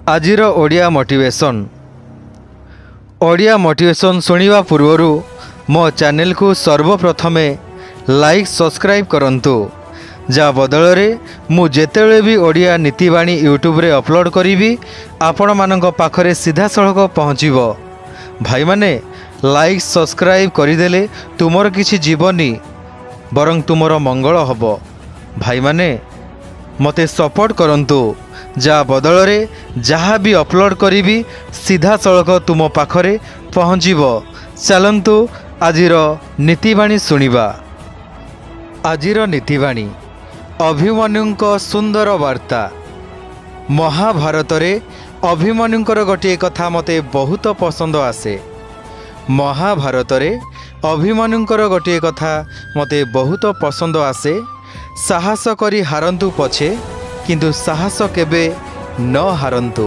ଆଜିର Odia motivation. Odia motivation ଶୁଣିବା ପୂର୍ବରୁ ମୋ ଚ୍ୟାନେଲକୁ ସର୍ବପ୍ରଥମେ ଲାଇକ୍, ସବସ୍କ୍ରାଇବ୍ କରନ୍ତୁ, ଯାହା ବଦଳରେ ମୁଁ ଯେତେବେଳେ ବି ଓଡ଼ିଆ ନୀତିବାଣୀ ୟୁଟ୍ୟୁବରେ ଅପଲୋଡ଼ କରିବି, ଆପଣମାନଙ୍କ ପାଖରେ ସିଧାସଳଖ ପହଞ୍ଚିବ। ଭାଇମାନେ, ଲାଇକ୍ ସବସ୍କ୍ରାଇବ୍ କରିଦେଲେ ତୁମର କିଛି ଯିବନି, ବରଂ ତୁମର ମଙ୍ଗଳ ହେବ। ଭାଇମାନେ, ମୋତେ ସପୋର୍ଟ କରନ୍ତୁ, ଯାହା ବଦଳରେ ଯାହା ବି ଅପଲୋଡ଼ କରିବି ସିଧାସଳଖ ତୁମ ପାଖରେ ପହଞ୍ଚିବ। ଚାଲନ୍ତୁ ଆଜିର ନୀତିବାଣୀ ଶୁଣିବା। ଆଜିର ନୀତିବାଣୀ, ଅଭିମନ୍ୟୁଙ୍କ ସୁନ୍ଦର ବାର୍ତ୍ତା। ମହାଭାରତରେ ଅଭିମନ୍ୟୁଙ୍କର ଗୋଟିଏ କଥା ମୋତେ ବହୁତ ପସନ୍ଦ ଆସେ। ମହାଭାରତରେ ଅଭିମନ୍ୟୁଙ୍କର ଗୋଟିଏ କଥା ମୋତେ ବହୁତ ପସନ୍ଦ ଆସେ। ସାହସ କରି ହାରନ୍ତୁ ପଛେ, କିନ୍ତୁ ସାହସ କେବେ ନ ହାରନ୍ତୁ।